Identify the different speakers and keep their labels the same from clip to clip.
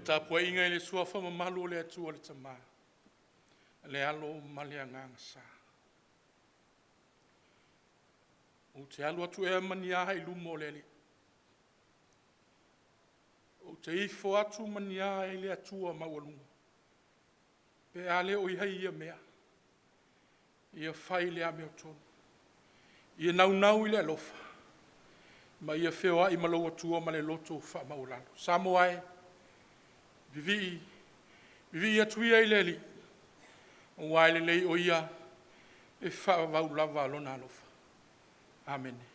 Speaker 1: Tapuaiga i le Suafa mamalu o le Atua le Tama, le Alo ma le Agaga Sa. Ou te alo atu ea ma ni a i luma o le Alii? Ou te ifo atu ma ni a i le Atua maualuga? Pe a le o i ai ia mea, ia fai le amiotonu, ia naunau i le alofa, ma ia feoai ma lou Atua ma le loto faamaualalo. Samoa e, vivii, vivii atu ia i le Alii, aua e lelei o Ia e faavavau lava Lona alofa. Amene.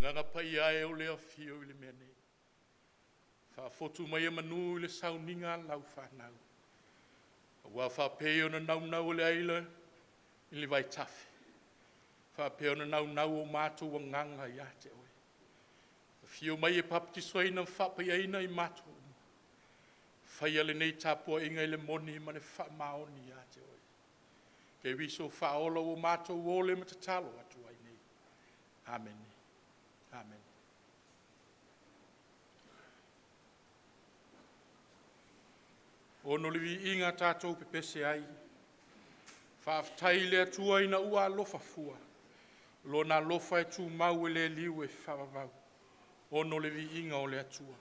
Speaker 1: Agaga Paia e o le afio i le mea nei, faafotu mai ia manu i le sauniga a lau fanau, aua e faapei ona naunau o le aila i le vaitafe, faapea ona naunau o matou agaga ia te Oe. Afio mai e papatisoina ma faapaiaina i matou uma. Faia lenei tapuaiga i le moni ma le faamaoni ia te Oe. Keriso Faaola ua matou ole ma tatalo atu ai nei. Amene. Amene. Ono le viiga tatou pepese ai, faafetai i le Atua ina ua alofa fua, Lona alofa e tumau e le liu e faavavau. Ono le viiga o le Atua.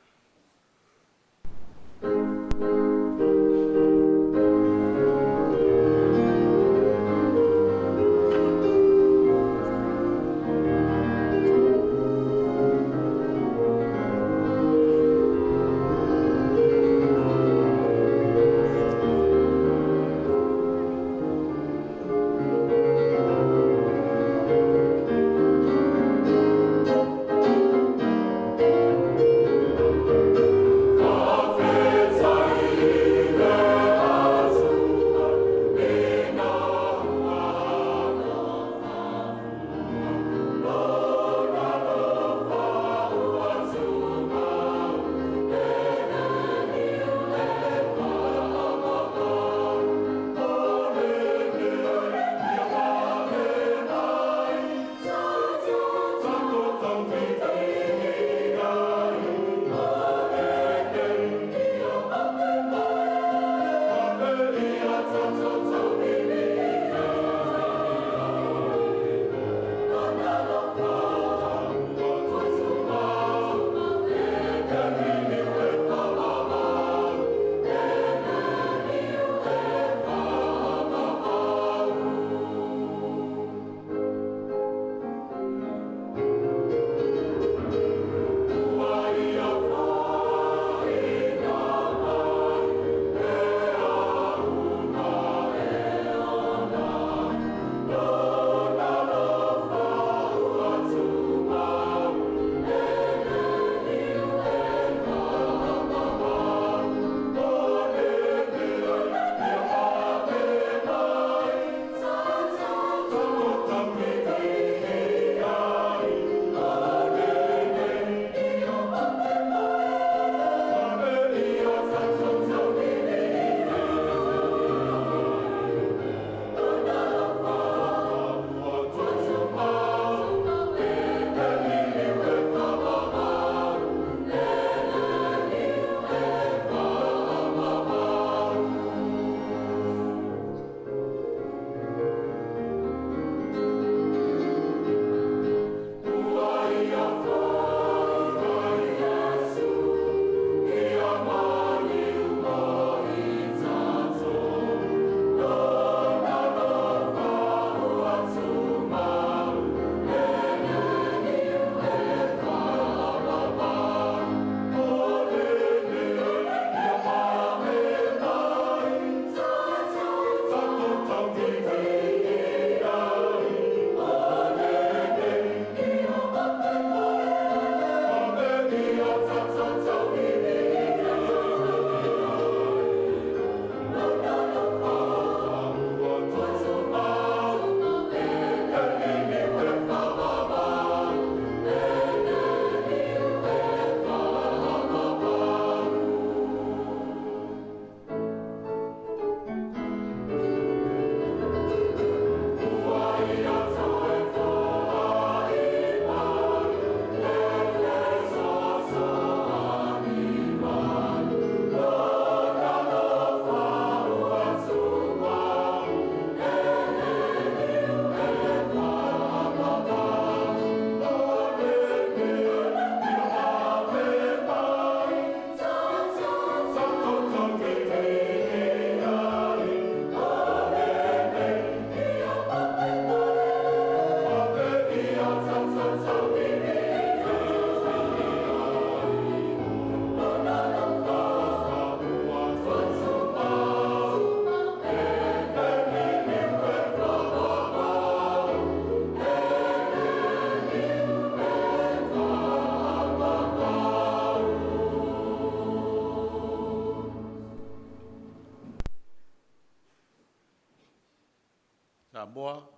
Speaker 2: Samoa,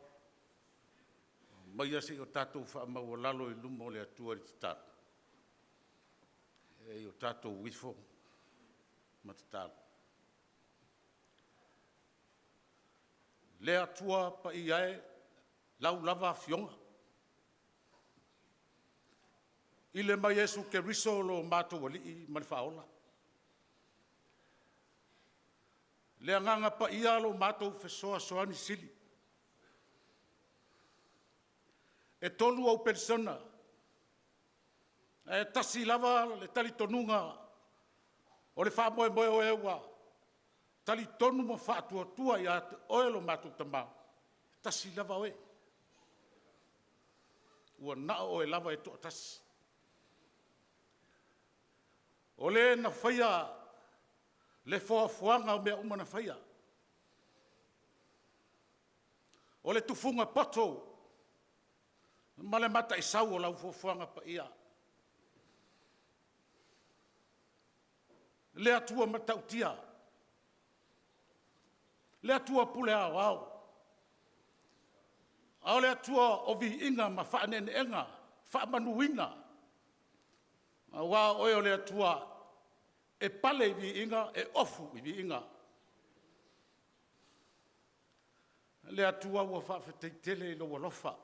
Speaker 2: aumaia se i o tatou faamaualalo i luma o le Atua i le tatalo. E i o tatou ifo ma tatalo. Le Atua Paia e, i lau lava Afioga, i le ma Iesu Keriso lo matou Alii ma le Faaola. Le Agaga Paia lo matou fesoasoani sili. E tolu ou Perisona, ae tasi lava le talitonuga o le faamoemoe o e ua talitonu ma faatuatua ia te Oe lo matou Tama, e tasi lava Oe. Ua na o Oe lava e toatasi. O Le na faia le foafoaga o mea uma na faia. O le tufuga poto ma le mataisau o lau foafoaga paia. Le Atua matautia, le Atua pule aoao, a o le Atua o viiga ma faaneeneega faamanuina, aua o Oe o le Atua e pale i viiga e ofu i viiga. Le Atua ua faafetai tele i lou alofa.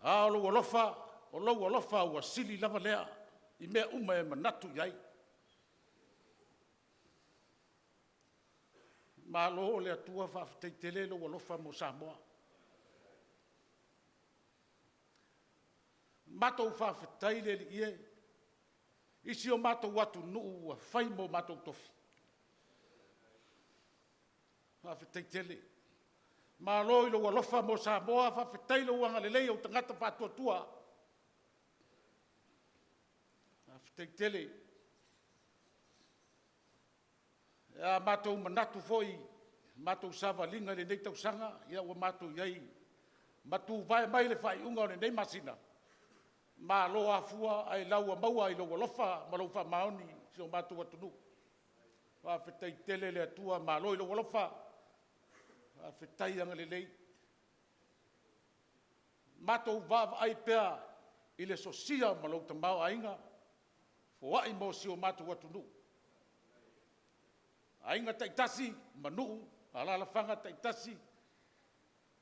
Speaker 2: A o lou alofa, o lou alofa ua sili lava lea i mea uma e manatu i ai. Malo le Atua faafetai tele lou alofa mo Samoa. Matou faafetai le Alii e, i si o matou atunuu ua fai ma o matou tofi. Faafetai tele. Malo i lou alofa mo Samoa, faafetai i lou agalelei i ou tagata faatuatua. Faafetai tele. A matou manatu foi i le matou savaliga i lenei tausaga, ia ua matou i ai ma tuvae mai le faaiuga o lenei masina, malo afua ailao ua maua i lou alofa ma lou faamaoni si o matou atunuu. Faafetai tele i le Atua, malo i lou alofa, faafetai agalelei. Matou vaavaai pea i le sosia ma lou tamaoaiga, foai mo si o matou atunuu, aiga taitasi ma nuu, alaalafaga taitasi,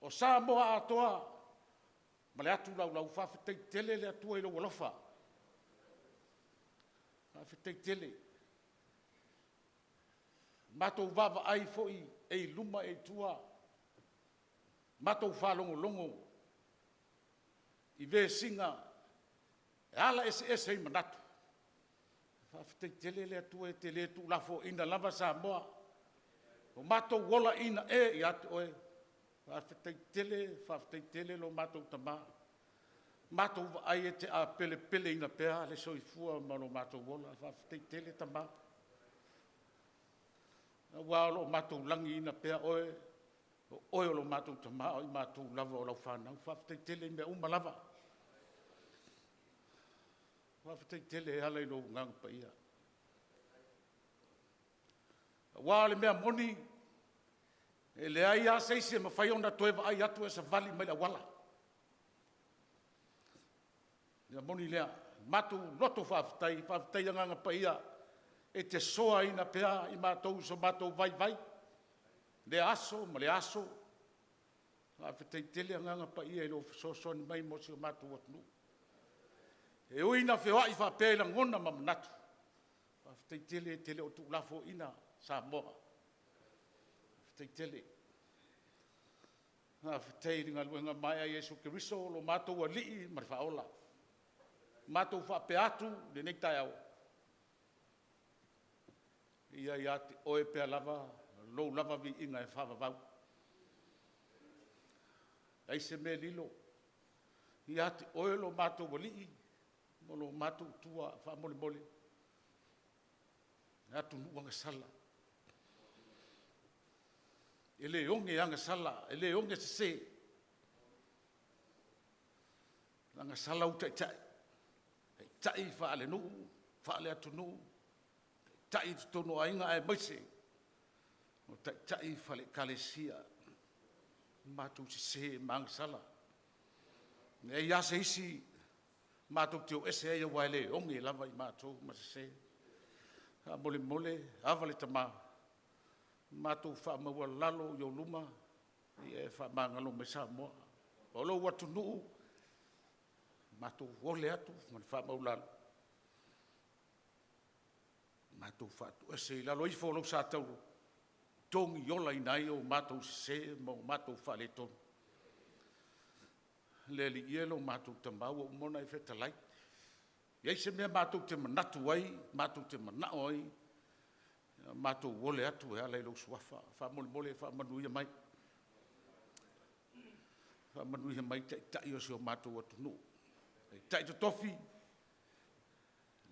Speaker 2: o Samoa atoa ma le atu laulau. Faafetai tele le Atua i lou alofa, faafetai tele. Matou vaavaai foi e i luma e i tua, matou faalogologo i vesiga e ala eseese ai manatu, faafetai tele le Atua e te le tuulafoaiina lava Samoa. Ua matou olaina ea ia te Oe, faafetai tele, faafetai tele lo matou Tama. Matou vaai e te apelepeleina pea le soifua ma lo matou ola, faafetai tele Tama. Aua o lo o matou lagiina pea Oe, o Oe o lo matou Tama a o matou lava o lau fanau. Faafetai tele i mea uma lava. Faafetai tele e ala i lou Agaga Paia. Aua o le mea moni, e leai lava se isi e mafai ona toe vaai atu o e savali mai i le auala. O le mea moni lea. Matou loto faafetai, faafetai Agaga Paia e te soaina pea i matou i so matou vaivai, lea aso ma lea aso. Faafetai tele Agaga Paia i lou fesoasoani mai mo si o matou atunuu. E ui ina feoai faapea i lagona ma manatu, faafetai tele e te le o tuulafoaiina Samoa. Faafetai tele. Faafetai i le galuega maeaea i Iesu Keriso o lo matou Alii ma le Faaola. Matou faapea atu i lenei taeao, ia ia te Oe pea lava lou lava viiga e faavavau. E leai se mea e lilo, ia te Oe lo matou Alii ma lo matou Atua, faamolemole, le atunuu agasala, e le oge agasala, e le oge sese. Agasala ou taitai, taitai faalenuu, faaleatunuu, taitai i totonu o aiga aemaise O taitai fale ekalesia, matou sese ma agasala. E leai lava se isi matou te o ese ai aua e le oge lava i matou ma sese. Faamolemole, ava i le Tama, matou faamaualalo i ou luma, ia e faamagalo mai Samoa. O lou atunuu, matou ole atu ma le faamaualalo, matou faatoese i lalo ifo o lou sa tauro, e togiolaina ai o matou sese ma o matou faaletonu. Le Alii e, lo matou Tama ua uma ona e fetalai, e i ai se mea matou te manatu ai, matou te manao ai, matou ole atu e ala i lou Suafa. Faamolemole faamanuia mai. Faamanuia mai Taitai o si o matou atunuu. Taitai totofi,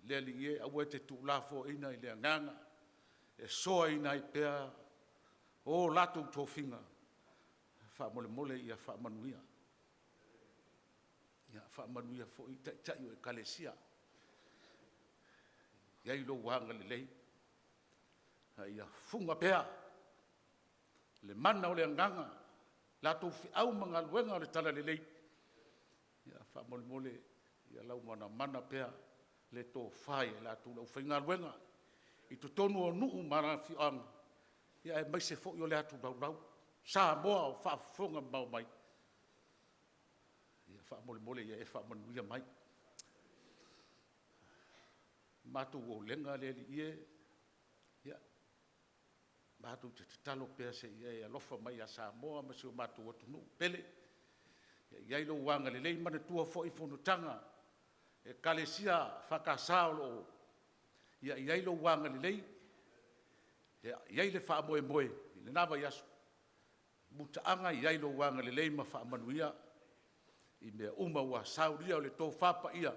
Speaker 2: le Alii e, aua e te tuulafoaiina i le agaga e soaina ai pea o latou tofiga, faamolemole ia faamanuia. Ia faamanuia foi Taitai o Ekalesia, i ai lou agalelei, a ia fuga pea le mana o le Agaga i la latou feau ma galuega o le Talalelei. Ia faamolemole ia laumanamana pea le tofa ia i latou le aufaigaluega i totonu o nuu ma afioaga, aemaise foi o le atu laulau, Samoa o faafofoga mamao mai. Ia faamolemole ia e faamanuia mai. O le matou olega le Alii e, ia matou te tatalo pea se i e alofa mai ia Samoa ma si o matou atunuu pele. Ia i ai lou agalelei. Manatua foi fonotaga a Ekalesia EFKS o lo o… ia i ai lou agalelei, ia i ai le faamoemoe i lena vaiaso. Mutaaga ia i ai lou agalelei ma faamanuia i mea uma ua saunia le tofa paia.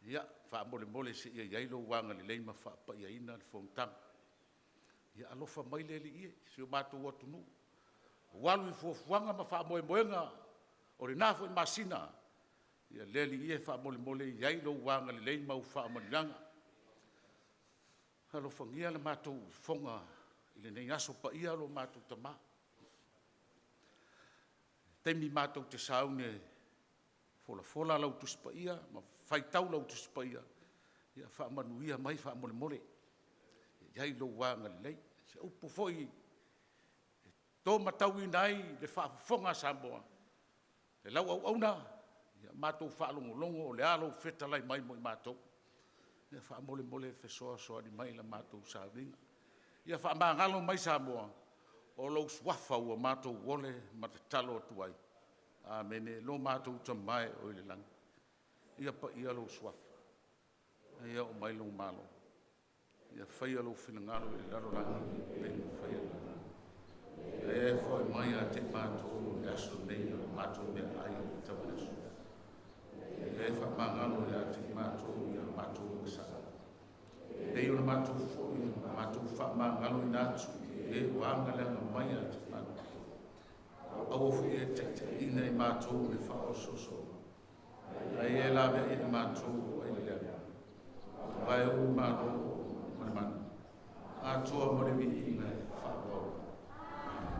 Speaker 2: Ia faamolemole seia i ai lou agalelei ma faapaiaina le fonotaga. Ia alofa mai le Alii e i si o matou atunuu, ua alu i fuafuaga ma faamoemoega o lena foi masina. Ia le Alii e faamolemole ia i ai lou agalelei ma au faamanuiaga. Alofagia le matou ifoga i lenei aso. Paia lo matou Tama, i taimi matou te sauni e folafola lau Tusi Paia ma faitau lau Tusi Paia, ia faamanuia mai faamolemole, ia i ai lou agalelei. O se upu foi e to matauina ai le faafofoga a Samoa i lau auauna, ia matou faalogologo o le a lou fetalai mai mo i matou. Ia faamolemole fesoasoani mai i la matou sauniga. Ia faamagalo mai Samoa, o lou Suafa ua matou ole ma tatalo atu ai. Amene. Lo matou Tama e oe i le lagi, ia paia lou Suafa, ia oo mai lou Malo, ia faia lou finagalo i le lalolagi e pei ona faia i le lagi. Ia e foai mai ia te i matou i le aso lenei la matou meaai o le tauiaso. Ia e faamagalo ia te i matou i a matou agasala, e pei ona matou foi na matou faamagaloina atu i e ua agaleaga mai ia te i matou. Aua foi ne i e taitaiina i matou i le faaosoosoga, ae ia e laveai ia i matou mai le leaga. Aua e ou le Malo ma le mana, atoa ma le viiga e faauau. Amene.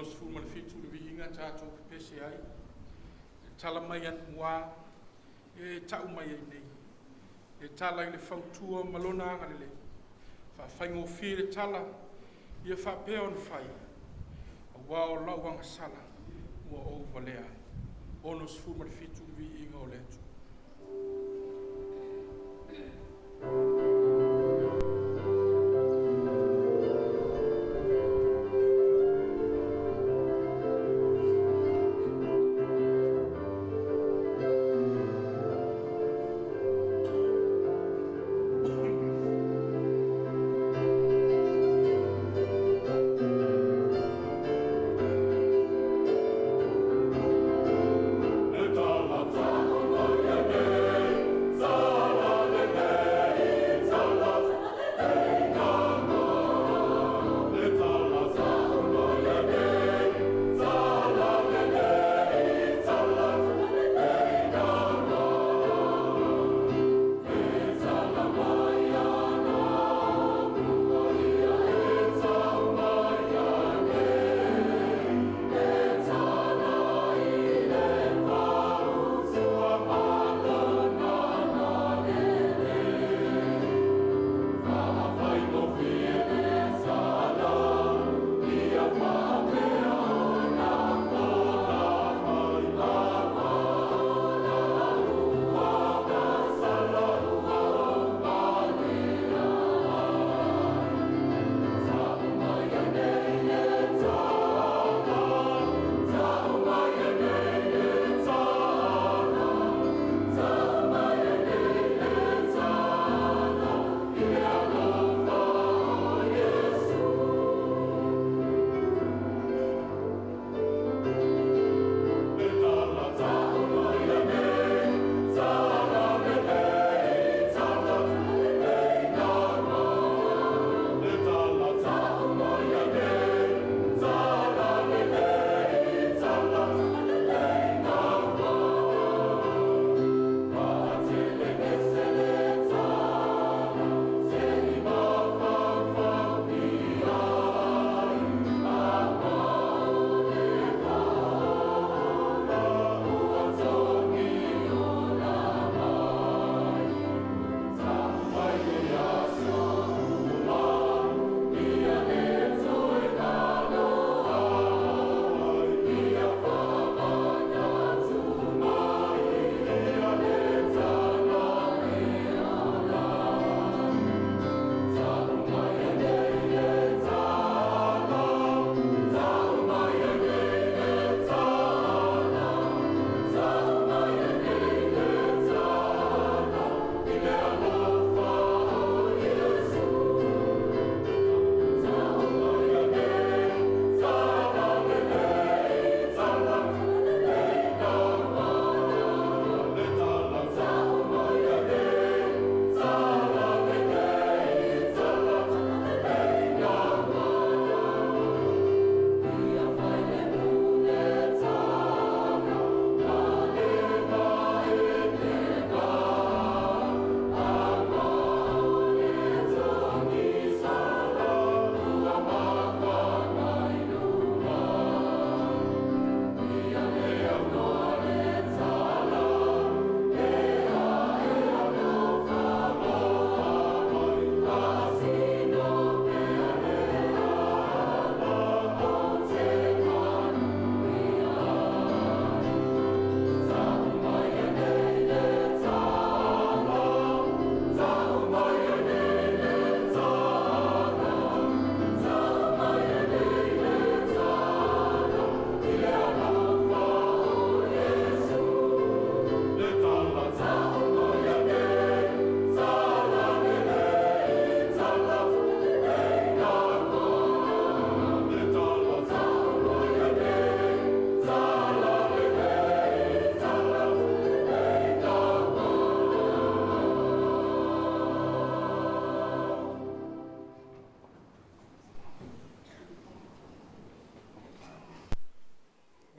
Speaker 1: 67 le viiga tatou pepese ai, e tala mai anuā e ta'u mai ai nei, e tala i le fautua ma Lona agalelei, faafaigofie le tala ia faapea ona fai, aua o lau agasala ua ou valea ai. 67 le viiga o le Atua.
Speaker 3: E tala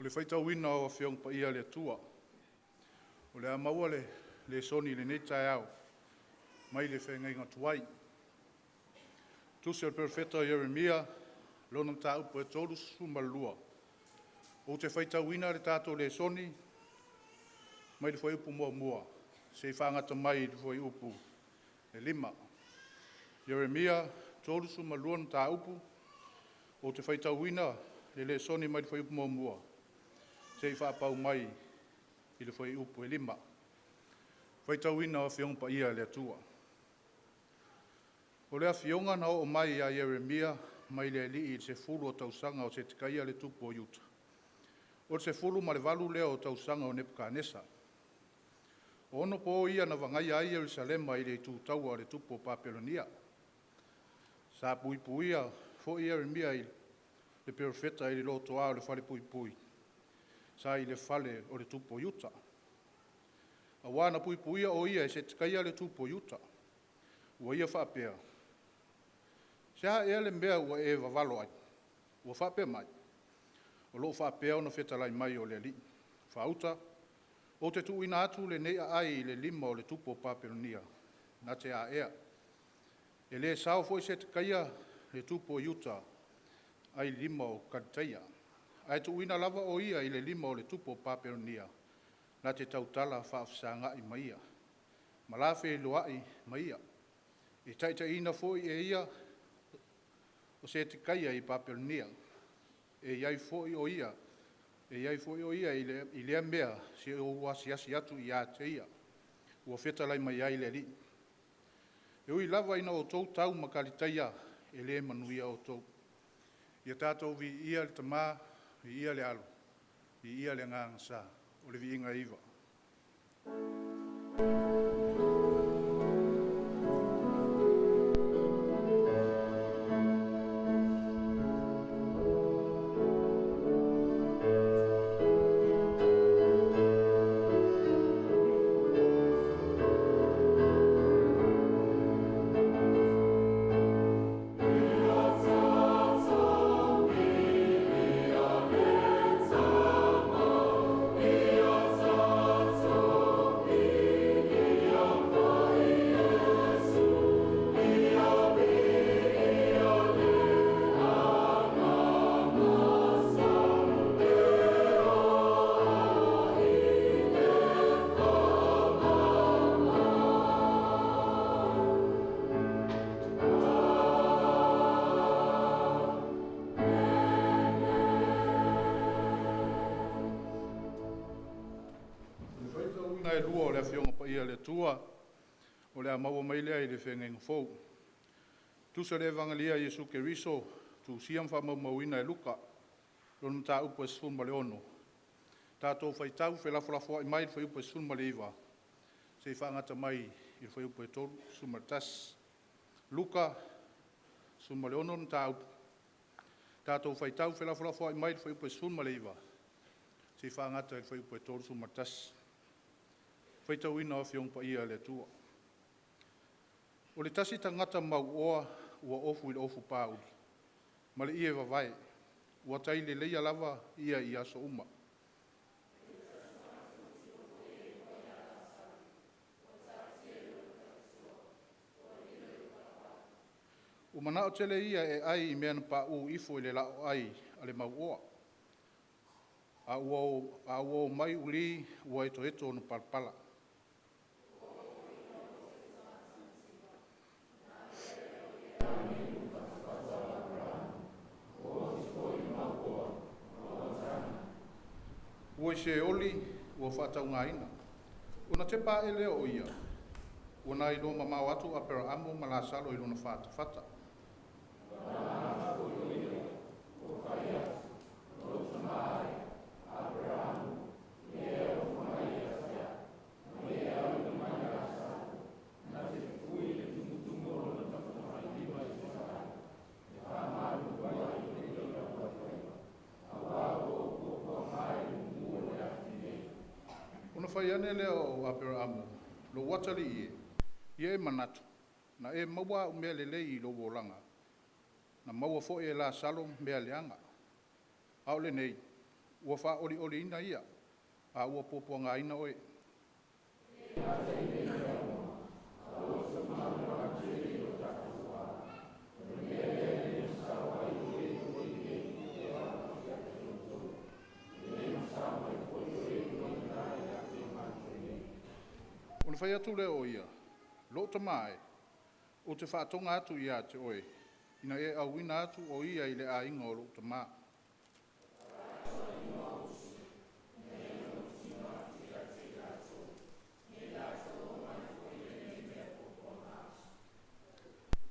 Speaker 1: O le faitauina o Afioga Paia a le Atua, o le a maua le lesoni i lenei taeao mai le feagaiga tuai. Tusi a le Perofeta o Ieremia, lona mataupu e 32, ou te faitauina le tatou lesoni mai le fuaiupu 1 seia faagata mai i le fuaiupu e 5. Ieremia 32 mataupu, ou te faitauina le lesoni mai le fuaiupu 1 seia faapau mai i le fuaiupu e 5. Faitauina o Afioga Paia a le Atua. O le afioga na oo mai ia Ieremia mai le Alii i le 10 o tausaga o Setekaia le tupu o Iuta, o le 18 lea o tausaga o Nepukanesa. E 6 po ia na vagaia ai Ierusalema i le itu taua a le tupu o Papelonia. Sa puipuia foi Ieremia le perofeta i le lotoa o le falepuipui sa i le fale o le tupu o Iuta, aua na puipuia o ia e Setekaia le tupu o Iuta. Ua ia faapea, “Se a ea le mea ua e vavalo ai, ua faapea mai, ‘O lo o faapea ona fetalai mai o le Alii, faauta, ou te tuuina atu lenei aai i le lima o le tupu o Papelonia na te aea. E le sao foi Setekaia le tupu o Iuta ai i lima o Kaliteia, ae tuuina lava o ia i le lima o le tupu o Papelonia na te tautala faafesagai ma ia, ma la feiloai ma ia. E taitaiina foi e ia o Setekaia i Papelonia. E i ai foi o ia i lea mea seia ou asiasi atu ia te ia, ua fetalai mai ai le Alii. E ui lava ina outou tau ma Kaliteia, e le manuia outou. Ia tatou viia le Tama, viia le Alo, viia le Agaga Sa. O le viiga e iva. O le faitauina e lua o le Afioga Paia a le Atua o le a maua mai lea i le Feagaiga Fou. Tusi o le Evagelia a Iesu Keriso tusia ma faamaumauina e Luka, lona mataupu e 16, tatou faitau felafolafoai mai le fuaiupu e 19 seia faagata mai i le fuaiupu e 31. Luka 16 mataupu, tatou faitau felafolafoai mai le fuaiupu e 19 seia faagata i le fuaiupu e 31. Faitauina o Afioga Paia a le Atua. O le tasi tagata mauoa ua ofu i le ofu pauli ma le ie vavae, ua tai leleia lava ia i aso uma. Ua manao tele ia e ai i mea na pauu ifo i le laoai a le mauoa, a ua omai ulī ua etoeto ona palapala. Ua i Seoli ua faataugaina. Ona tepa ae lea o ia, ua na iloa mamao atu Aperaamo ma Lasalo i lona fatafata. Ona fai ane lea o Aperaamo, “Lou atalii e, ia e manatu, na e maua au mea lelei i lou olaga, na maua foi e Lasalo mea leaga. A o lenei,
Speaker 3: Ua faaolioliina ia, a ua puapuagaina oe. Ona fai atu lea o ia, “Lou tama e, ou te faatoga atu ia te oe, ina ia e auina atu o ia i le aiga o lou tama.”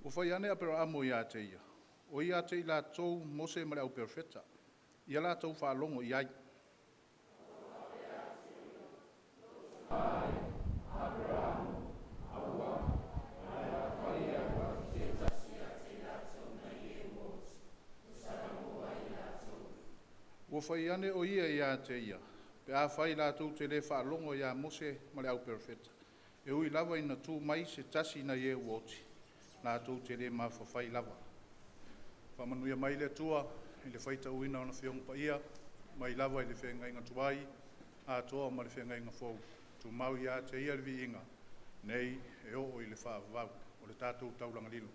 Speaker 3: Ua fai ane Aperamo ia te ia, “O ia te i latou Mose ma le auperofeta, ia latou faalogo i ai.” Ua fai ane o ia ia te ia, “Pe afai latou te le faalogo ia Mose ma le auperofeta, e ui lava ina tu mai se tasi nai e ua oti, latou te le mafaufai lava.” Faamanuia mai le Atua i le faitauina o Lana Afioga Paia, mai lava i le feagaiga tuai atoa ma le feagaiga fou, tumau ia te Ia le viiga nei e oo i le faavavau. O le tatou taulaga lilo.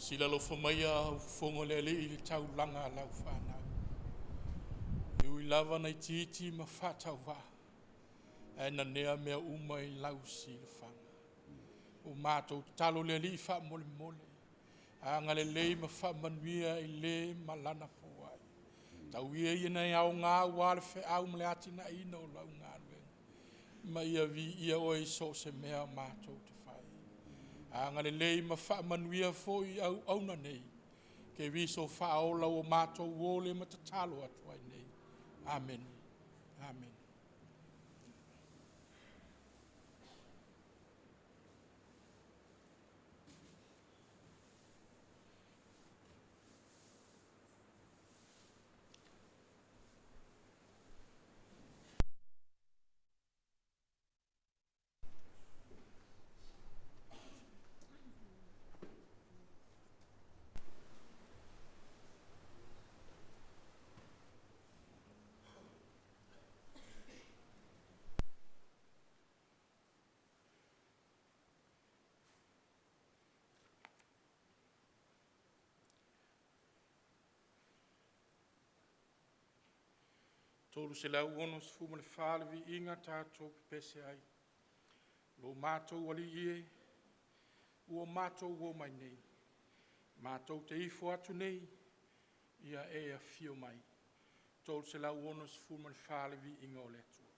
Speaker 1: Sila alofa maia au fofoga o le Alii i le taulaga a lau fanau. E ui lava na itiiti ma faatauvaa, ae nanea mea uma i lau silafaga. Ua matou tatalo le Alii faamolemole, agalelei ma faamanuia i le ma lana foai. Tau ia ina e aoga aua le feau ma le atinaeina o lau galuega, ma ia viia oe i so o se mea matou te fai. Agalelei ma faamanuia foi i auauna nei, Keriso faaola ua matou ole ma tatalo atu ai nei. Amene. Amene. 364 le viiga tatou pepese ai. Lo matou Alii e, ua matou omai nei, matou te ifo atu nei, ia e afio mai. 364 le viiga o le Atua.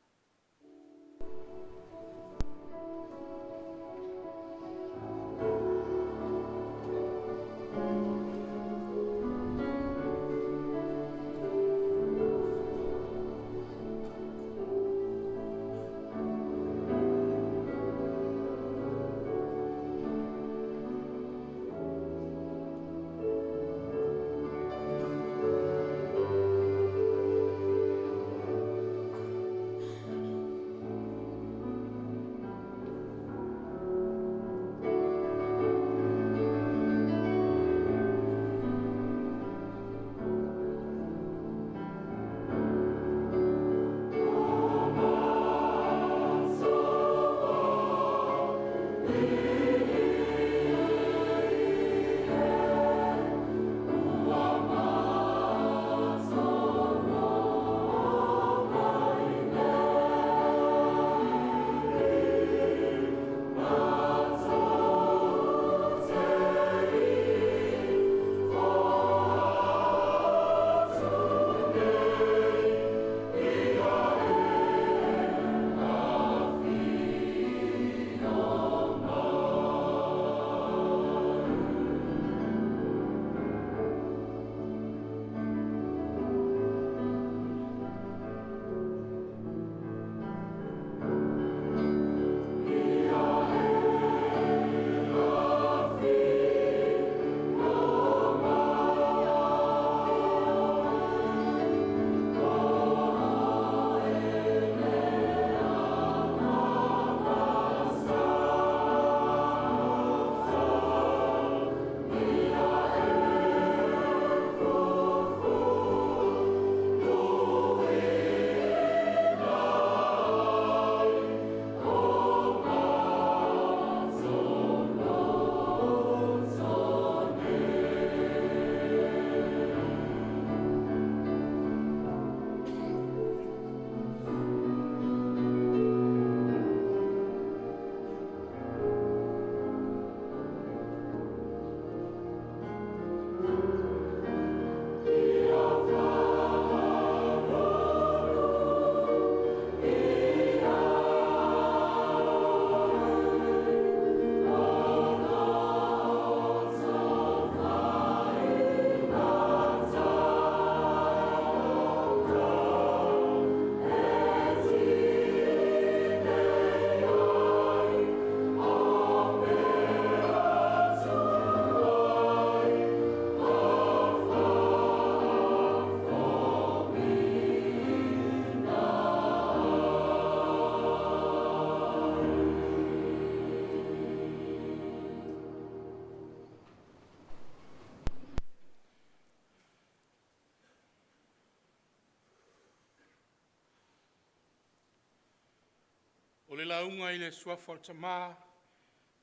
Speaker 1: O le lauga i le Suafa o le Tama,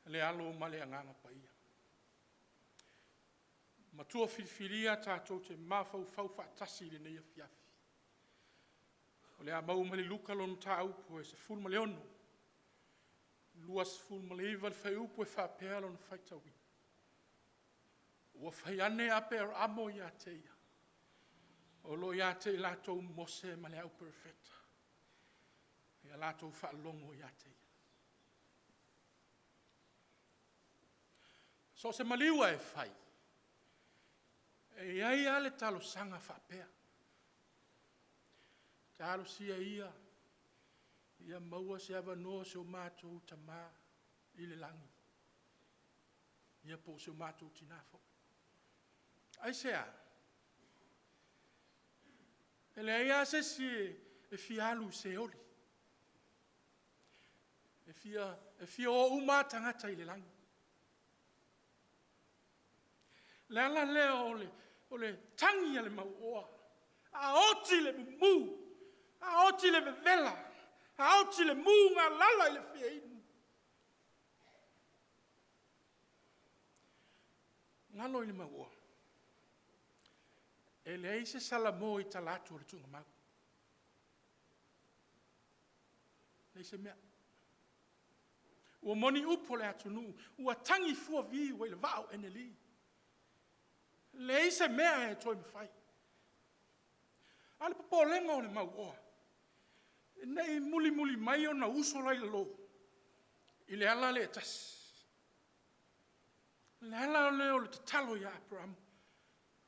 Speaker 1: le Alo ma le Agaga Paia. Matua filifilia tatou te mafaufau faatasi i lenei afiafi. O le a maua mai le Luka lona mataupu e 16, 29 le fuaiupu e faapea lona faitauina. Ua fai ane Aperamo ia te ia, o lo o ia te i latou Mose ma le Auperofeta, ia latou faalogo ia te ia. So o se maliu lava e fai, e i ai lava le talosaga faapea, talosia ia, ia maua se avanoa o si o matou tama i le lagi, ia po o si o matou tina foi. Aisea? E leai lava se isi e fia alu i Seoli. E fia o uma lava tagata i le lagi. O le ala lea o le tagi a le mauoa, a oti le mumu, a oti le vevela, a oti le mu galala i le fia inu. Galo i le mauoa, e leai se Salamo i talaatu o le tuugamau. Leai se mea. Ua moni upu o le atunuu, ua tagi fua vi ua i le vaa o Eneli. Leai se mea e toe mafai. A o le popolega o le mauoa, ne i mulimuli mai ona uso la i lalo i le ala lea e tasi. O le ala lea o le tatalo ia Aperamo,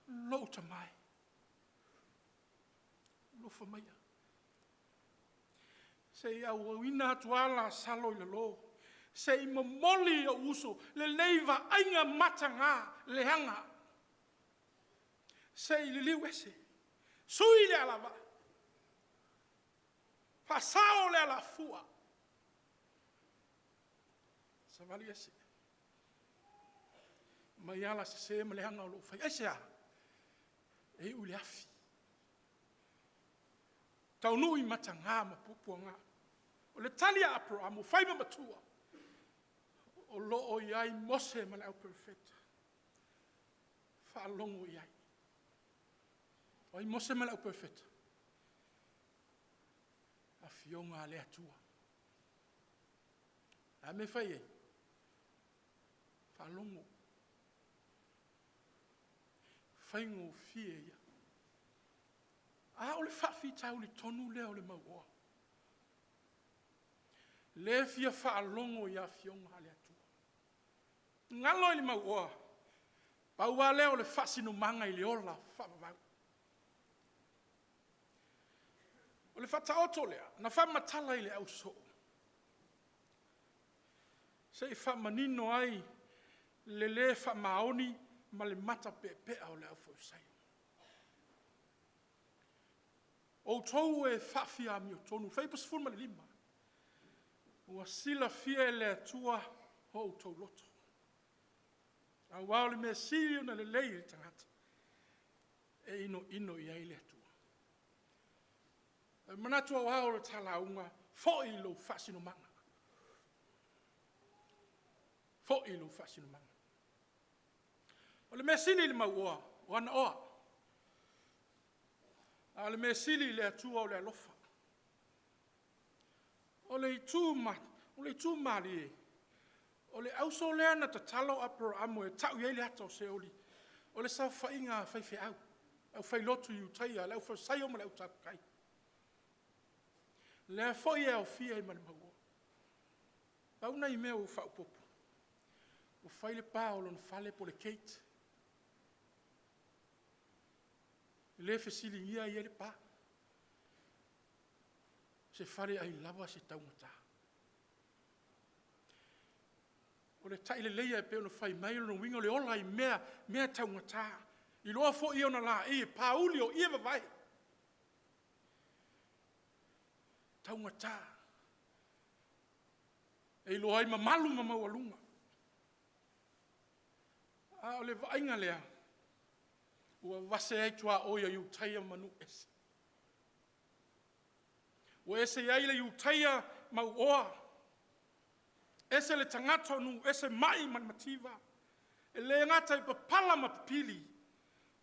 Speaker 1: lou tama e, alofa maia, se i auina atu lava Lasalo i lalo, se i momoli i ou uso lenei vaaiga mataga, leaga, se i liliu ese, sui le alavaa, faasao le alafua, savali ese mai ala sese ma leaga o lo o faia. Aisea? E iu i le afi, taunuu i mataga ma puapuaga. O le tali a Aperamo ua fai ma matua, o lo o i ai Mose ma le auperofeta, faalogo i ai. O ai Mose ma le auperofeta? Afioga a le Atua. O le a le mea e fai i ai? Faalogo. Faigofie ia. A o le faafitauli tonu lea o le mauoa. Le fia faalogo i Afioga a le Atua. Galo i le mauoa, pau lava lea o le faasinomaga i le ola faavavau. O le faataoto lea, na faamatala i le ausoo, se i faamanino ai le le faamaoni ma le matapeapea o le aufaiUlutaio. Outou e faafiaamiotonu, Fuaiupu 15, ua silafia e le Atua o outou loto, aua o le mea sili ona lelei i le tagata, e inoino i ai le Atua. O le manatu aoao o le ta lauga, foi lou faasinomaga, foi lou faasinomaga. O le mea sili i le mauoa, o ana oa, a o le mea sili i le Atua o le alofa. O le itu malie, o le auso lea na tatalo Aperamo e tau i ai le ata o Seoli, o le saofaiga a faifeau, aufailotu Iutaia, le aufalesaio ma le au-Sadukai. O lea foi e aofia ai ma le mauoa. Pau nai mea ua faaopoopo, ua fai le pa o lona fale po o le gate. E le fesiligia e ia le pa. O se fale ailava se taugata. O le taileleia e pei ona fai mai, o lona uiga o le ola i mea taugata. Iloa foi ona laei e pauli o ie vavae. E taugata, e iloa ai mamalu ma maualuga. A o le vaaiga lea, ua vase ai tuaoi o Iutaia ma nuu ese. Ua ese ai le Iutaia mauoa, ese le tagata o nuu ese mai ma le mativa. E le gata i papala ma papili,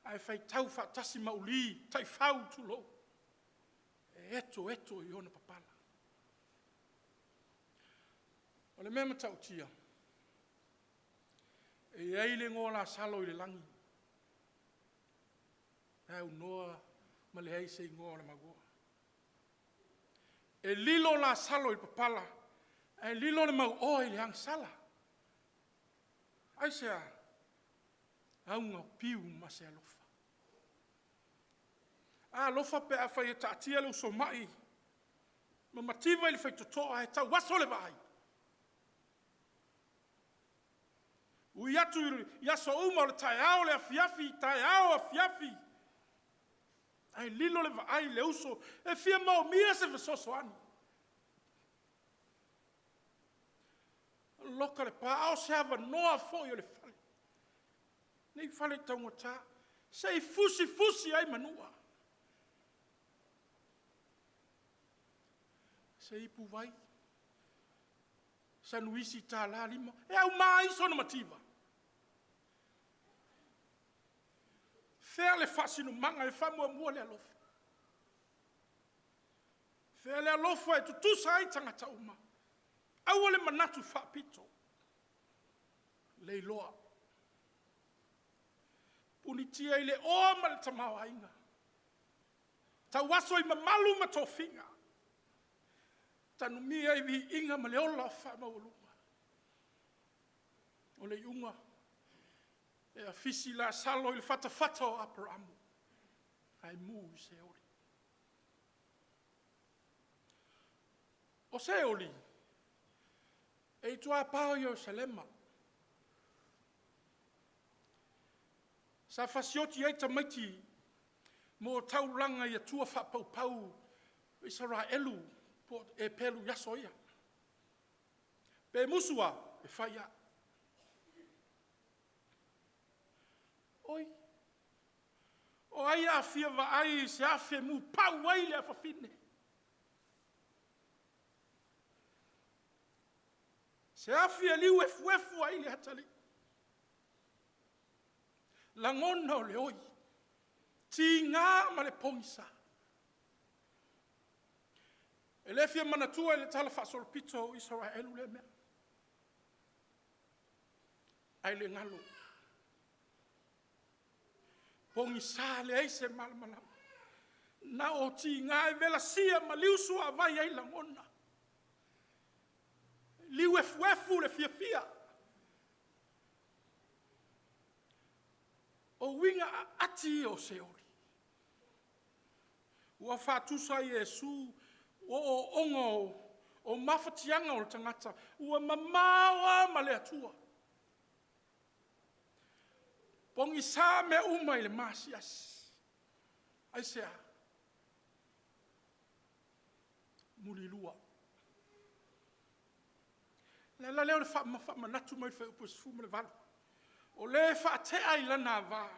Speaker 1: ae faitau faatasi mauli, taifau tulou, e etoeto i ona papala. O le mea matautia, e i ai le igoa o Lasalo i le lagi, ae aunoa ma leai se igoa o le mauoa. E lilo Lasalo i le papala, ae lilo le mauoa i le agasala. Aisea? Augapiu ma se alofa. Alofa pe afai e taatia le uso mai ma mativa i le faitotoa ae tauaso le vaai. Ui atu i aso uma o le taeao, le afiafi, taeao, afiafi, ae lilo le vaai i le uso e fia moomia se fesoasoani. Loka le pa, a o se avanoa foi o le fale, nei fale taugata, se i fusifusi ai manua. Se ipuvai, sanuisi $1.50, e auma ai sona mativa? Fea le faasinomaga e faamuamua le alofa? Fea le alofa e tutusa ai tagata uma. Aua le manatu faapito. Leiloa. Punitia i le oa ma le tamaoaiga. Tauaso i mamalu ma tofiga. Tanumia i viiga ma le ola faamaualuga. O le iuga, e afisi Lasalo i le fatafata o Aperamo, ae mu i Seoli. O Seoli, e i tuapa o Ierusalema. Sa fasioti ai tamaiti mo taulaga i atua faapaupau o Isaraelu po o Eperu i aso ia. Pe musu lava, e fai lava. Oi, o ai a fia vaai i se afi e mupau ai le afafine? Se afi e liu efuefu ai le atalii? Lagona o le oi, tiga ma le pogisa. E le fia manatua i le talafaasolopito o Isaraelu lea mea, ae le galo. Pogisa leai se malamalama, na o tiga e velasia ma liusuavai ai lagona, liu efuefu le fiafia. O uiga aati ia o Seoli. Ua faatusa Iesu o ooooga o mafatiaga o le tagata ua mamao lava ma le Atua. Pogisa mea uma i le maasiasi. Aisea? Mulilua. O le ala lea o le faamanatu mai o le Fuaiupu 18. O le e faatea i lana ava,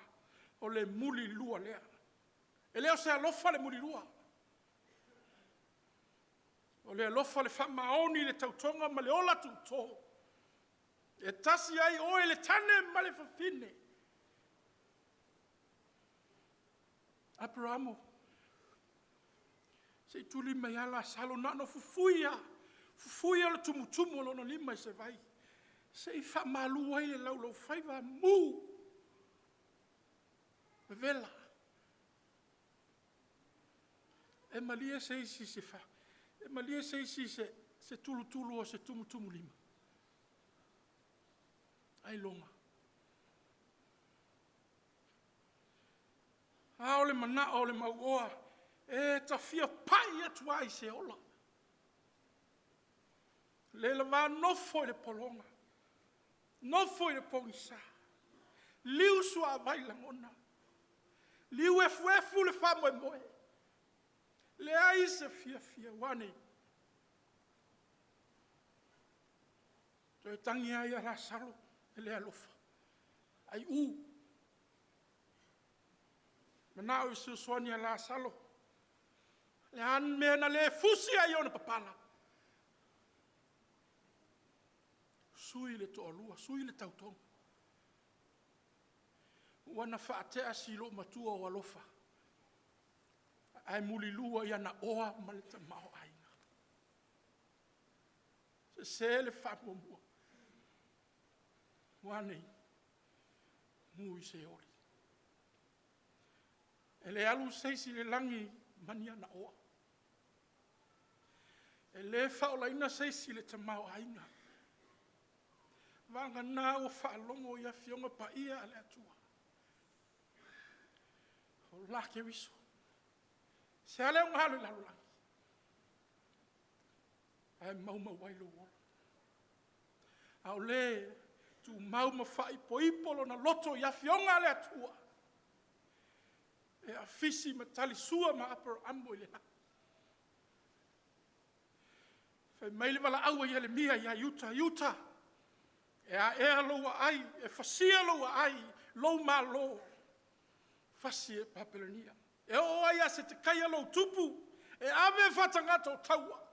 Speaker 1: o le mulilua lea. E le o se alofa le mulilua. O le alofa, o le faamaoni i le tautoga ma le ola tuuto. E tasi ai oe le tane ma le fafine. Aperamo, se i tuli mai lava Lasalo na ona fufui lava, fufui le tumutumu o lona lima i se vai, se i faamalu ai le laulaufaiva, mu, vevela. E malie se isi i se tulutulu o se tumutumulima? Ailoga. A o le manao o le mauoa, e ta fia pai atu lava i seola, le lavā nofo i le pologa, nofo i le pogisa, liu suavai lagona, liu efuefu le faamoemoe, leai se fiafia. Ua a nei? Toe tagi lava ia Lasalo e le alofa, aiu. Manao e fesoasoani ia Lasalo. O le a le mea na le fusi ai ona papala? Sui le toalua, sui le tautoga. Ua na faatea si loomatua o alofa, ae mulilua i ana oa ma le tamaoaiga. Sese le faamuamua. Ua a nei? Mu i Seoli. E le alu se isi i le lagi ma ni ana oa. E le faaolaina se isi i le tamaoaiga. Vagana ua faalogo i Afioga Paia a le Atua. O la Keriso. Se a le aoga o le lalolagi ae maumau ai lou ola. A o le tumau ma faaipoipo lona loto i Afioga a le Atua, e afisi ma talisua ma Aperamo i le lagi. Fai mai le valaau a Ieremia ia Iuta, Iuta, e aea lou aai, e fasia lou aai, lou malo, fasi e Papelonia. E oo ai ia Setekaia lou tupu, e ave faatagata o taua.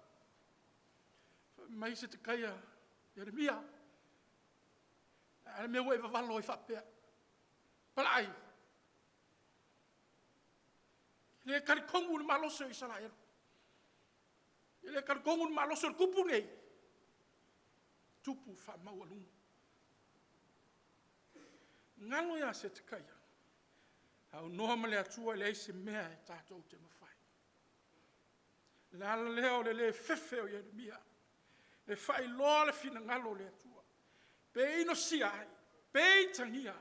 Speaker 1: Fai mai Setekaia, Ieremia, o le a le mea ua e vavalo ai faapea? Palai, e le talitonu i le malosi o Isaraelu. E le talitonu le malosi o le tupu lenei. Tupu faamaualuga. Galo ia Setekaia, aunoa ma le Atua e leai se mea e tatou te mafai. O le ala lea o le le fefe o Ieremia e faailoa le finagalo o le Atua. Pe inosia ai, pe itagia,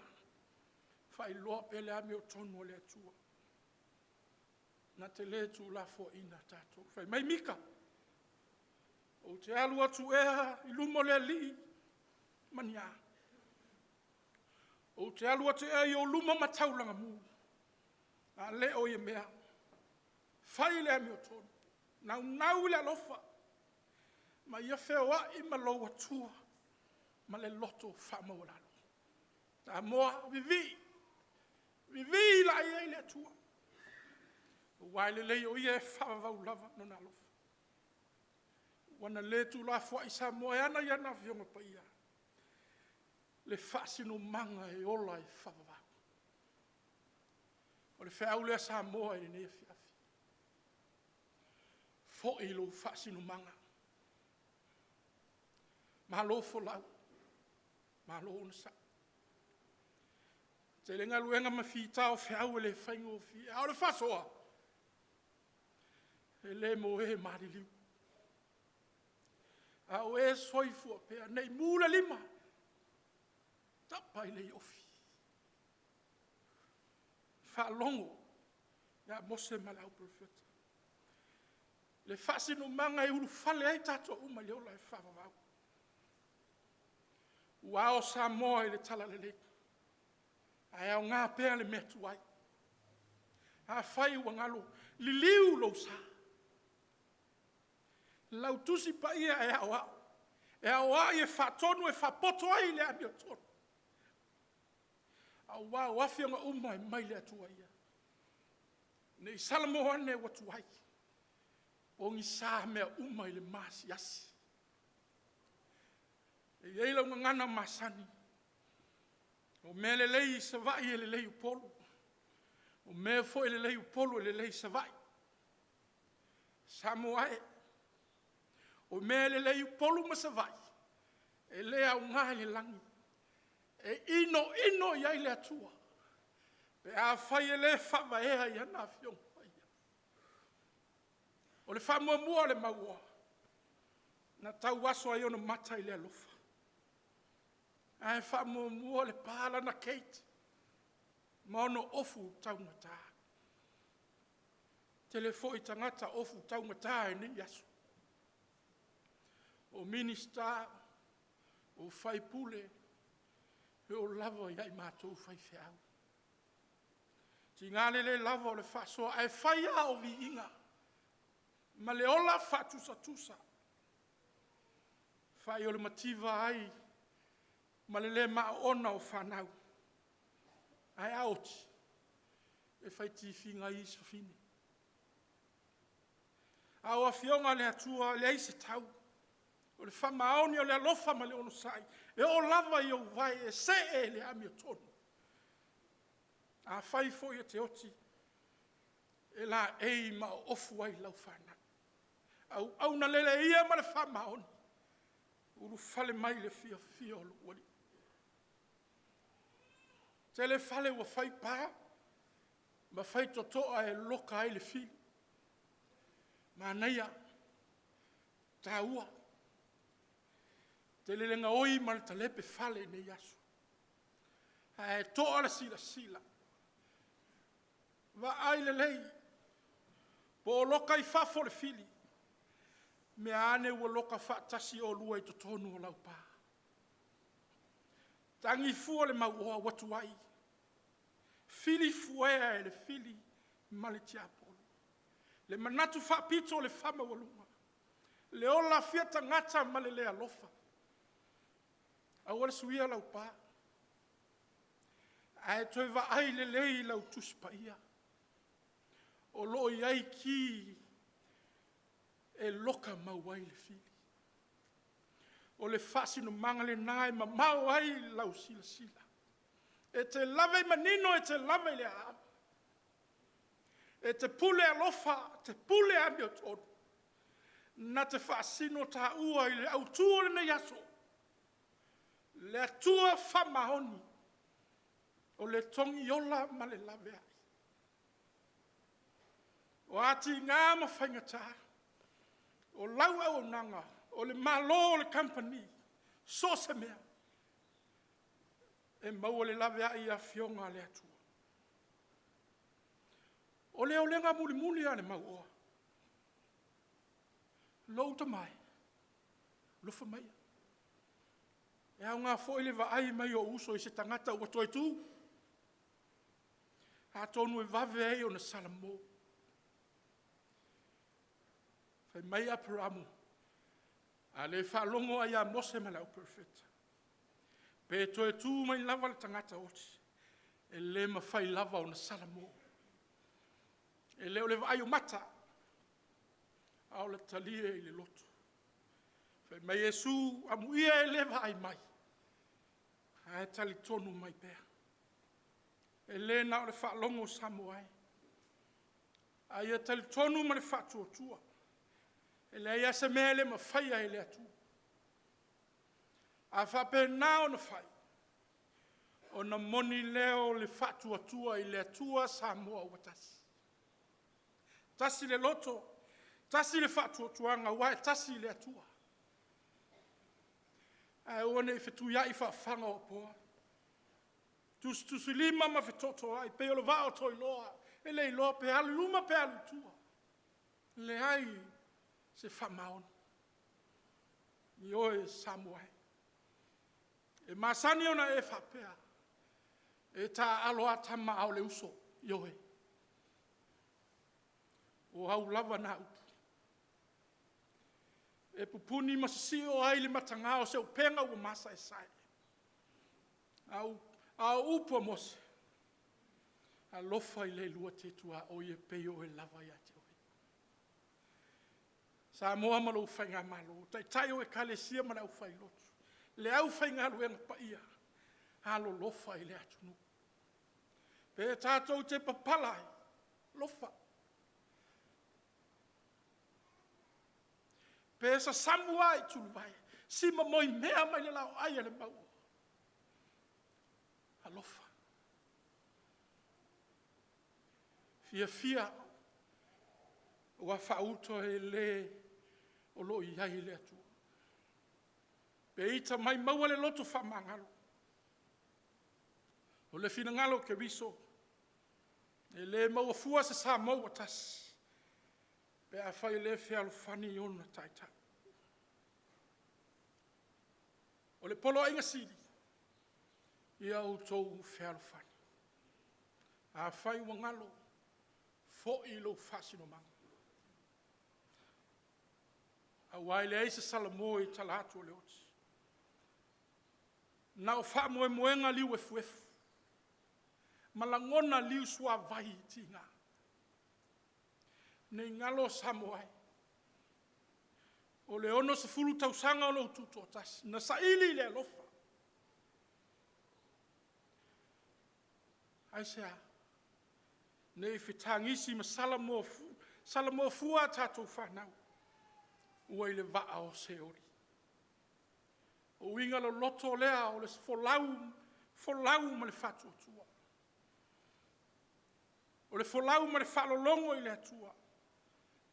Speaker 1: faailoa pea le amiotonu a le Atua. Na te le tuulafoaiina tatou. Fai mai Mika, ou te alu atu ea i luma o le Alii ma ni a? Ou te alu atu ea i ou luma ma taulaga mu? A le o ia mea, fai le amiotonu, naunau i le alofa, ma ia feoai ma lou Atua ma le loto faamaualalo. Samoa, vivii, vivii laia i le Atua, aua e lelei o Ia e faavavau lava Lona alofa. Ua na le tuulafoai Samoa e ana ia Afioga Paia le faasinomaga e ola e faavavau. O le feau lea Samoa i lenei afiafi, foi lou faasinomaga, malo folau, malo onosai. E tele galuega ma fita o feau e le faigofie, a o le faasoa, e le mo e maliliu, a o e soifua pea, ne i mu le lima, tapa i le iofi. Faalogo ia Mose ma le auperofeta, le faasinomaga e ulufale ai tatou uma i le ola e faavavau. Ua ao Samoa i le Talalelei, ae aoga pea le mea tuai. Afai ua galo, liliu lou sa, lau Tusi Paia e aoao, e aoai e faatonu e faapoto ai le amiotonu, aua o afioga uma e mai le Atua ia. Ne i salamo ane ua tuai, pogisa mea uma i le maasiasi. E i ai lau gagana masani, o mea lelei i Savaii e lelei i Upolu, o mea foi e lelei i Upolu e lelei i Savaii. Samoa e, o mea e lelei i Upolu ma Savaii, e le aoga i le lagi, e inoino i ai le Atua pe afai e le faavaea i ana Afioga Paia. O le faamuamua a le mauoa, na tauaso ai ona mata i le alofa, ae faamuamua le pa lana gate ma ona ofu taugata. E tele foi tagata ofu taugata i lenei aso, o Minisita, o sui usufono, e oo lava ia i matou faifeau. E tiga le le lava o le faasoa, ae fai lava o viiga ma le ola faatusatusa. E fai o le mativa ai ma le le maona o fanau, ae a oti, e fai tifiga ai isi fafine. A o Afioga a le Atua e leai se tau, o le faamaoni, o le alofa ma le onosai, e oo lava i ou vae e see i le amiotonu. Afai foi e te oti, e laei ma oofu ai lau fanau. Auauna lele ia ma le faamaoni, ulufale mai i le fiafia o lou Alii. E tele fale ua fai pa ma faitotoa e loka ai le fili, manaia, taua. E tele le gaoi ma le talepe fale i lenei aso, ae toa le silasila, vaai lelei po o loka i fafo le fili, mea ane ua loka faatasi oulua i totonu o lau pa. Tagi fua le mauoa ua tuai, fili fuea e le fili ma le tiapolo, le manatu faapito o le faamaualuga, le ola fia tagata ma le le alofa. Aua le suia lau pa, ae toe vaai lelei i lau Tusi Paia, o lo o i ai ki e loka mau ai le fili. O le faasinomaga lena e mamao ai lau silasila, e te lava i manino e te lava i le aava, e te pule alofa, e te pule amiotonu. Na te faasino taua i le autu o lenei aso, le Atua faamaoni, o le togiola ma le laveai. O atiga ma faigata, o lau auaunaga, o le malo o le kamupani, so o se mea, e maua le laveai i Afioga a le Atua. O le olega mulimuli lava a le mauoa, “Lou tama e, alofa maia.” E aoga foi le vaai mai o ou uso i se tagata ua toe tu, atonu e vave ai ona salamo. Fai mai Aperamo, “A le faalogo lava ia Mose ma le Perofeta, pe toe tu mai lava le tagata oti, e le mafai lava ona salamo.” E le o le vaai o mata, a o le talia i le loto. Fai mai Iesu, amuia e le vaai mai, ae talitonu mai pea. E le na o le faalogo Samoa e, a ia talitonu ma le faatuatua, e leai lava se mea e le mafaia e le Atua. A faapena ona fai, ona moni lea o le faatuatua i le Atua Samoa ua tasi. E tasi le loto, tasi le faatuatuaga aua e tasi le Atua. Ae aua ne i fetuiai faafaga o apoa, tusitusilima ma fetotoai pei o le vaa o Toiloa, e le iloa pe alu i luma pe alu i tua. Leai se faamaoni. Ioe Samoa e, e masani ona e faapea, e taaalo lava tama a o le uso. Ioe, o au lava na upu? E pupuni ma sisio ai le mataga o se upega ua masaesae, a o upu a Mose, alofa i le lua te tuaoi e pei o oe lava ia te oe. Samoa ma lou Faigamalo, Taitai o Ekalesia ma le aufailotu, le aufaigaluega paia, alolofa i le atunuu. Pe tatou te papala ai, alofa. Pe sasamu lava i tulivae, simamoimea mai le laoai a le mauoa, alofa. Fiafia aua faauta e le o lo o i ai le Atua. Pe ita mai maua le loto faamagalo. O le finagalo o Keriso, e le maua fua se Samoa ua tasi, pe afai e le fealofani ona taitai. O le Poloaiga sili, ia outou fealofani. Afai ua galo, foi lou faasinomaga. Aua e leai se Salamo i tala atu o le oti, na o faamoemoega liuefuefu ma lagona liusuavai tiga. Ne i galo Samoa e, o le 60 tausaga o lou Tutoatasi, na saili i le alofa. Aisea? Ne i fetagisi ma salamo fua a tatou fanau ua i le vaa o Seoli. O uiga loloto lea o le folau ma le faatuatua. O le folau ma le faalologo i le Atua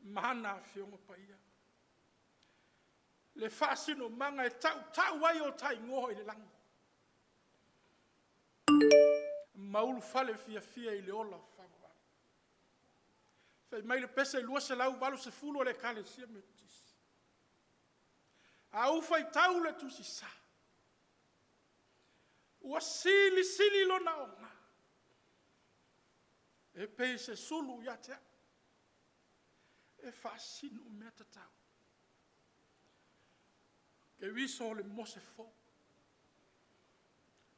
Speaker 1: ma ana Afioga Paia. Le faasinomaga e tautau ai o ta igoa i le lagi ma ulufale fiafia i le ola faavavau. Fai mai le pese 280 a le Ekalesia Metotisi, “A ou faitau le Tusi Sa, ua silisili lona aoga, e pei se sulu ia te au, e faasino mea tatau.” Keriso o le Mose fou,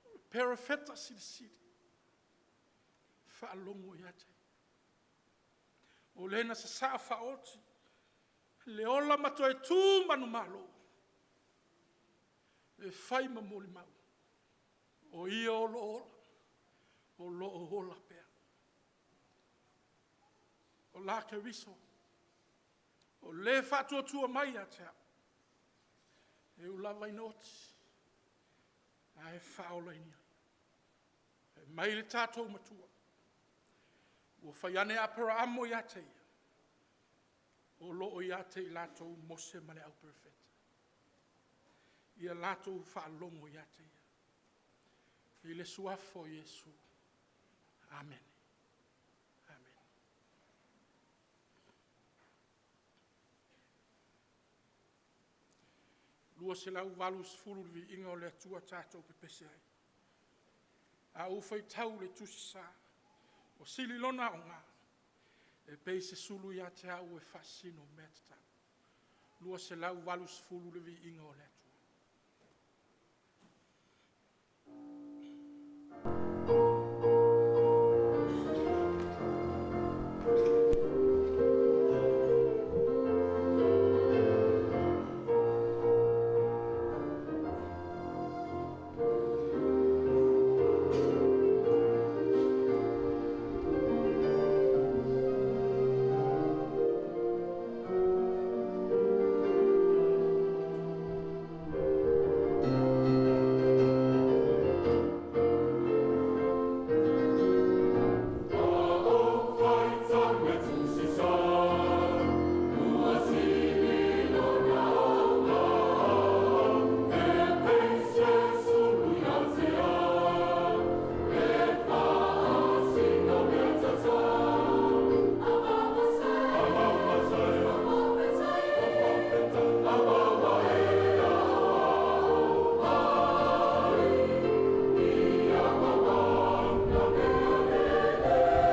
Speaker 1: o le Perofeta silisili, faalogo ia te ia. O Le na sasaa faaoti le ola ma toe tu manumalo e fai ma molimau, o Ia o lo o ola, o lo o ola pea. O la Keriso? O le faatuatua mai ia te au, e ui lava ina oti, ae faaolaina. Fai mai le tatou Matua, ua fai ane Aperaamo ia te ia, o lo o ia te i latou Mose ma le auperofeta. Ia latou faalogo ia te ia. I le Suafa o Iesu. Amene. E 280 le viiga o le Atua tatou pepese ai. A ou faitau i le tusi sa, ua sili lona aoga, e pei se sulu ia te au e faasino mea tatau. 280 le viiga o le Atua.
Speaker 4: Faitau le Tusi Sa, ua sili lona aoga, e pei se sulu ia te au, e faasino mea tatau. Amamasai, o faafetai, aua e aoao mai. Ia maualuga mea lelei,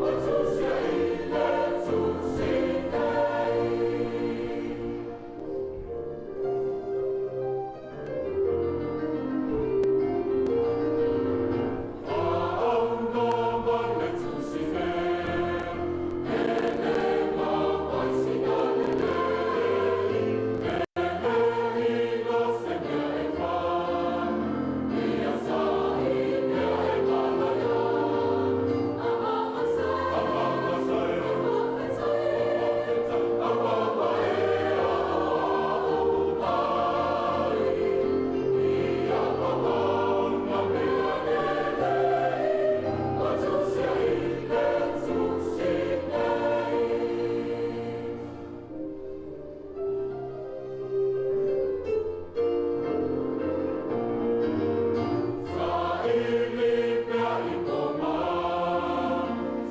Speaker 4: o tusia i le Tusi nei. A auga mai le Tusi nei, e le mau ai sina lelei, e le iloa se mea e fai, ia saili mea e manaia. Amamasai, o faafetai, aua e aoao mai. Ia maualuga mea lelei, o tusia i le Tusi nei. Saili pea i poma,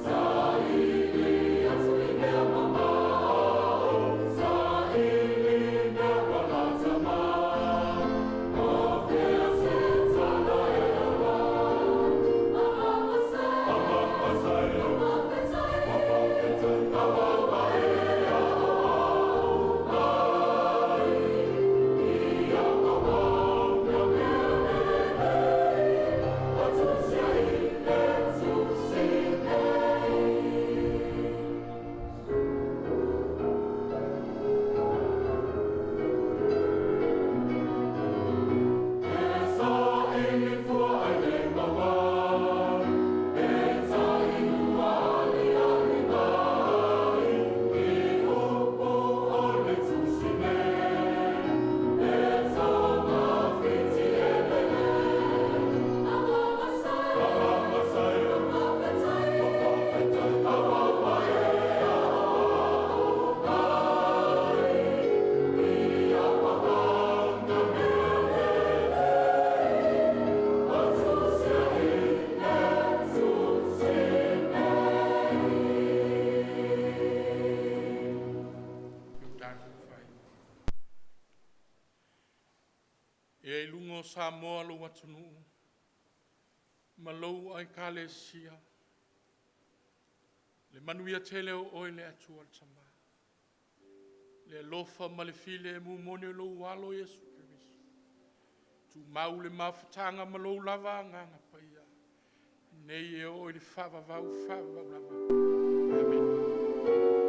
Speaker 4: saili atu i mea mamao, saili mea ua lata mai, o fea se tala e ola. Amamasai, o faafetai, aua e aoao mai. Ia maualuga mea lelei, o tusia i le Tusi nei. E saili fua ai le maua, e tailua aliali mai, i upu o le Tusi nei, e togafiti e lelei. Amamasai, o faafetai, aua e aoao mai. Ia maualuga mea lelei, o tusia i le Tusi nei.
Speaker 1: Tatou fai. Ia i luga o Samoa lou atunuu, ma lou Ekalesia, le manuia tele o oe le Atua le Tama, le alofa ma le filemu moni o lou Alo Iesu Keriso, tumau le mafutaga ma lou lava Agaga Paia, nei e oo i le faavavau, faavavau lava. Amene.